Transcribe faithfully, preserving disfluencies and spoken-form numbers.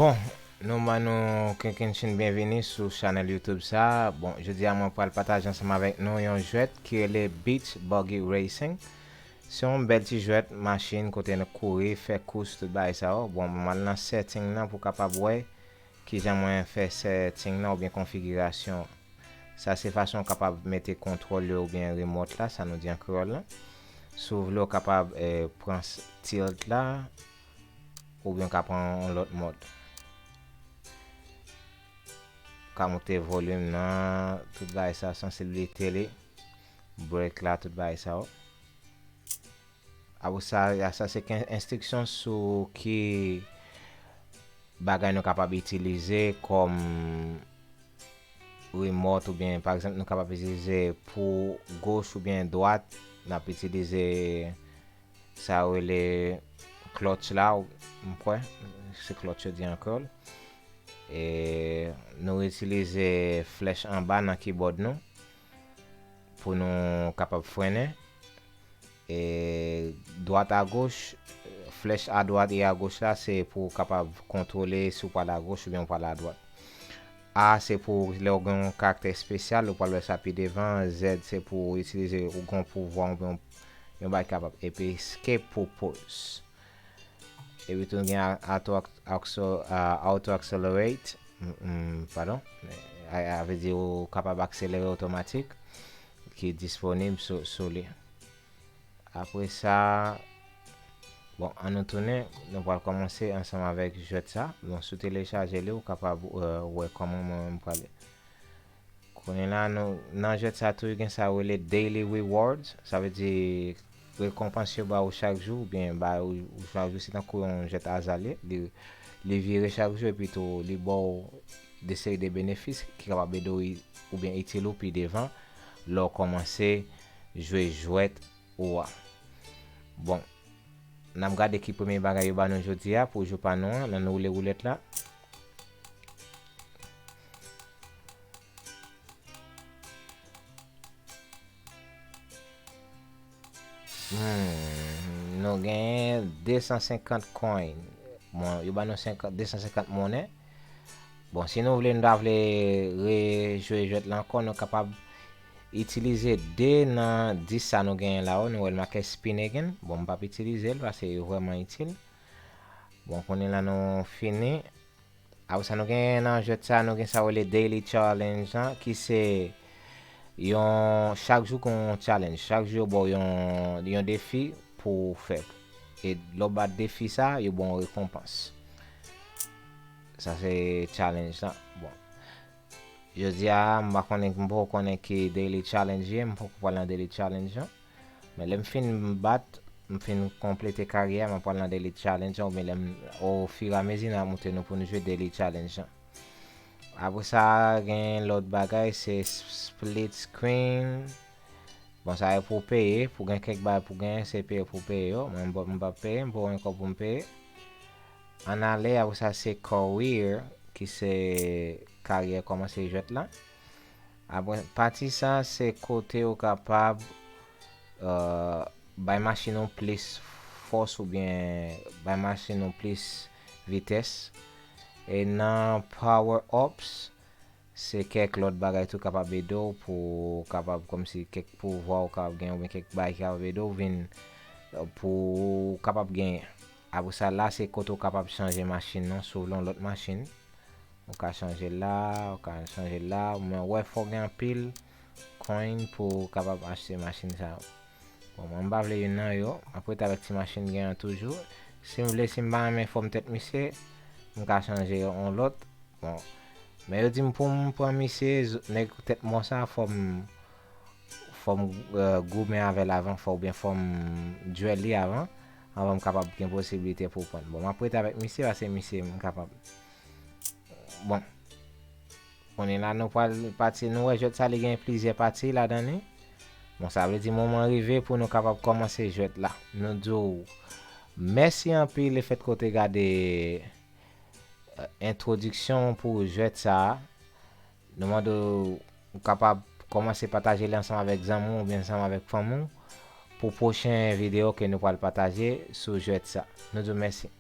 Bon, nou ban nou kenkenchen byenvini sou chanèl YouTube sa. Bon, jodi a mwen pral pataje ansanm avèk nou yon jwèt ki rele Beach Buggy Racing. Se yon bèl ti jwèt machin kote nou kouri, fè kous, tout bagay sa yo. Bon, mwen al nan setting nan pou kapab wè kijan mwen fè setting nan oubyen konfigirasyon. Sa se fason w kapab mete kontwòl yo oubyen remòt la, sa nou di an kreyòl la. Si w vle, w kapab eh, pran tilt la, oubyen w ka pran yon lòt mòd. Ka moute volim nan, tout bagay sa, sansiblite li, brake la, tout bagay sa yo. Apre sa, sa se enstriksyon sou ki bagay nou kapab itilize kòm remòt oubyen pa egzanp nou kapab itilize pou goch oubyen dwat, n ap itilize sa yo rele clutch la, m kwè se clutch yo di an kreyòl. E nou itilize flèch anba nan kibòd nou pou nou kapab frennen. E dwat a goch, flèch a dwat e a goch la se pou w kapab kontwole si w pral a goch oubyen w pral a dwat. A se pou lè w gen yon karaktè espesyal, ou pral wè sa pi devan. Z se pou w itilize ou gen yon pouvwa oubyen yon bagay kapab. Epi escape pou pause. Epi tou gen auto auto accelerate, padon, a vle di ou kapab akselere otomatik ki disponib sou li. Apre sa, bon, ann nou tounen, nou pral kòmanse ansanm avèk jwèt sa. Bon, si w telechaje li, ou kapab wè kòman mwen menm m prale. Kounye la, nou, nan jwèt sa tou, gen sa yo rele daily rewards. Sa vle di rekonpans yo ba ou chak jou, oubyen ba ou chak jou, se tankou yon jwèt aza li ye. Li, li vire chak jou, epi tou, li ba w de seri de benefis ki kapab ede w oubyen itil ou pi devan lè w kòmanse jwe jwèt ou a. Bon, n ap gade ki premye bagay yo ba nou jodi a pou jou pa nou an, ann woule woulèt la. Hmm, nou genyen de san senkant coin. Bon, yo ba nou senkant, de san senkant monnen. Bon, si nou vle, nou ta vle rejwe jwèt la ankò, nou kapab itilize de nan dis sa nou genyen la yo. Nou wè l make spin again. Bon, m p ap itilize l paske yo vrèman itil. Bon, kounye la nou fini. Apre sa, nou gen nan jwèt sa, nou gen sa yo rele Daily Challenge lan, ki se yon, chak jou gen yon challenge. Chak jou yo ba w yon, yon defi pou w fè. E lè w bat defi sa, yo ba w yon rekonpans. Sa se challenge lan. Bon. Jodi a, m pa konnen, m poko konnen ki Daily Challenge ye, m poko pral nan Daily Challenge lan. Men lè m fin bat, m fin konplete karyè a, m ap pral nan Daily Challenge lan, oubyen lè m, ofiramezi, n a montre nou pou nou jwe Daily Challenge lan. Apre sa, gen lòt bagay, se split screen. Bon, sa e pou w peye, pou gen kèk bagay pou w genyen, se peye pou w peye yo. Mwen, m p ap peye, m poko gen kòb pou m peye. Ann ale, apre sa, se career, ki se karyè kòmanse jwèt la. Apre, pati sa, se kote ou kapab bay machin ou plis fòs oubyen bay machin ou plis vitès. E nan power ups, se kèk lòt bagay tou kapab ede w pou w kapab kòmsi kèk pouvwa ou kapab genyen oubyen kèk bagay ki kapab ede w vin pou w kapab genyen. Apre sa, la se kote ou kapab chanje machin nan, si w vle yon lòt machin. Ou ka chanje l la, ou ka chanje l la, men w wè fò w gen anpil coin pou w kapab achte machin sa yo. Bon, mwen m pa vle youn nan yo, m ap rete avèk ti machin m gen an toujou. Si m vle, si m pa renmen fòm tèt misye, m ka chanje yon lòt. Bon, men yo di m pou m pran misye, nèg tèt mò sa, fò m fò m goumen avè l avan, fò oubyen fò m dwèl li avan, anvan m kapab gen posiblite pou pran l. Bon, m ap rete avèk misye, paske misye m kapab. Bon. Kounye la, nou pral pati, nou wè jwèt sa, li gen plizyè pati ladan li. Bon, sa vle di moman rive pou nou kapab kòmanse jwèt la. Nou di w mèsi anpil lefètke w te gade entwodiksyon pou jwèt sa a. Nou mande w kapab kòmanse pataje li ansanm avèk zanmi w oubyen ansanm avèk fanmi w pou pwochen videyo ke nou pral pataje sou jwèt sa. Nou di w mèsi.